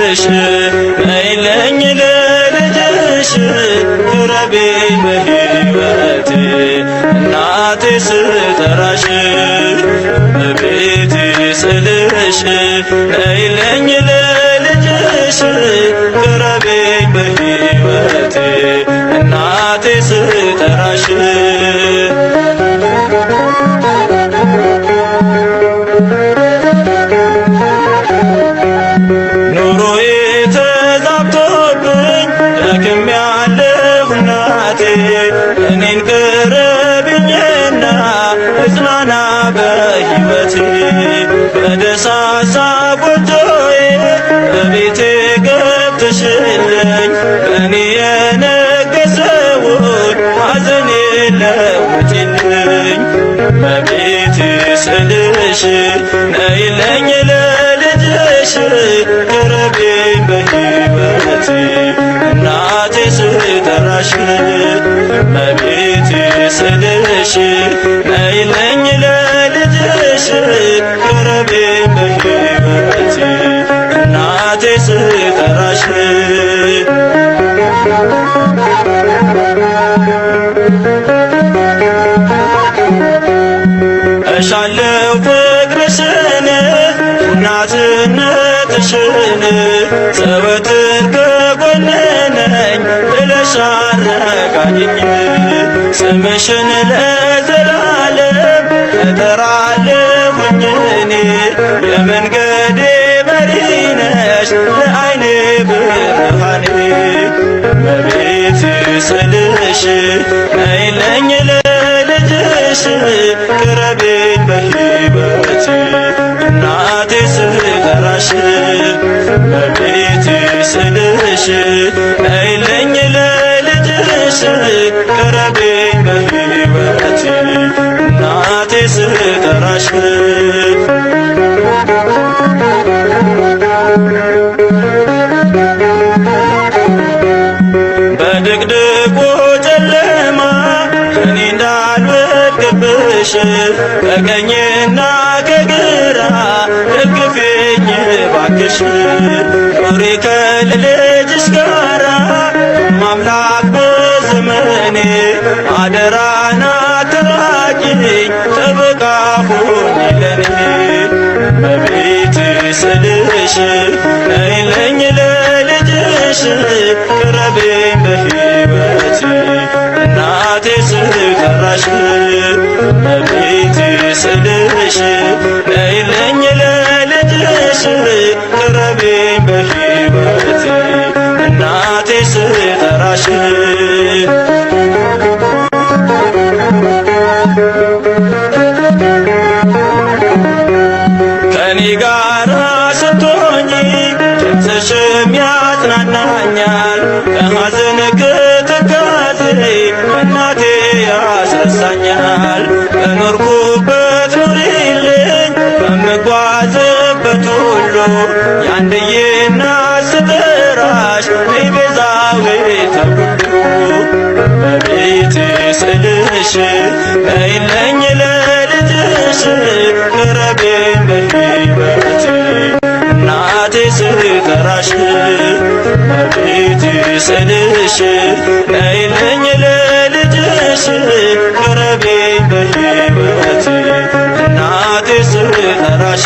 ስልሽ ነይልኝ ለልጅሽ ቅረቢኝ በሕይወቴ እናቴ ስጠራሽ እመቤቴ ስልሽ ነይልኝ ለልጅሽ ቅረቢኝ በሕይወቴ እናቴ ስጠራሽ። ኑሮዬ ተዛብቶብኝ ደክሜያለሁ እናቴ እኔን ቅረቢኝና እጽናና በሕይወቴ በደሳሳ ጎጆዬ በቤቴ ገብተሽልኝ በእኔ የነገሰውን ሐዘኔን ለውጪልኝ። እመቤቴ ስልሽ ነይልኝ ለልጅሽ ቅረቢኝ በሕይወቴ እናቴ ስጠራሽ እመቤቴ ስልሽ ነይልኝ ለልጅሽ ቅረቢኝ በሕይወቴ እናቴ ስጠራሽ። እሻለው ፍቅርሽን እናትነትሽን ዘወትር ከጎኔ ነኝ ብለሽ አረጋጊኝ ስምሽን ለዘላለም እጠራለሁኝ እኔ የመንገዴ መሪ ነሽ ለዓይኔ ብርሃኔ። እመቤቴ ስልሽ ነይልኝ ለልጅሽ ቅረቢኝ በሕይወቴ እናቴ ስጠራሽ እመቤቴ ስልሽ ነይልኝ ለልጅሽ ቅረቢኝ በሕይወቴ እናቴ ስጠራሽ። በድቅድቁ ጨለማ እኔ እንዳልወድቅብሽ ከቀኝና ከግራ ደግፊኝ ባክሽ ኑሪ ከልጅሽ ጋራ ማምላክ በዘመኔ አደራና አትራቂኝ ጠበቃ ሁኚ ለኔ። እመቤቴ ስልሽ ነይልኝ ለልጅሽ ቅረቢኝ በሕይወቴ እናቴ ስጠራሽ እመቤቴ ስልሽ ነይልኝ ለልጅሽ ቅረቢኝ በሕይወቴ እናቴ ስጠራሽ። ከኔ ጋራ ስትሆኚ ድምፅሽም ያጽናናኛል ከሐዘን ከትካዜ እናቴ ያስረሳኛል። በኖርኩበት ኑሪልኝ በምጓዝበት ሁሉ የአንድዬ እናት ስጠራሽ ነይ ቤዛዊተ ኩሉ። እመቤቴ ስልሽ ነይልኝ ለልጅሽ ቅረቢኝ በሕይወቴ እናቴ ስጠራሽ እመቤቴ ስልሽ ነይልኝ ለልጅሽ ቅረቢኝ በሕይወቴ እናቴ ስጠራሽ።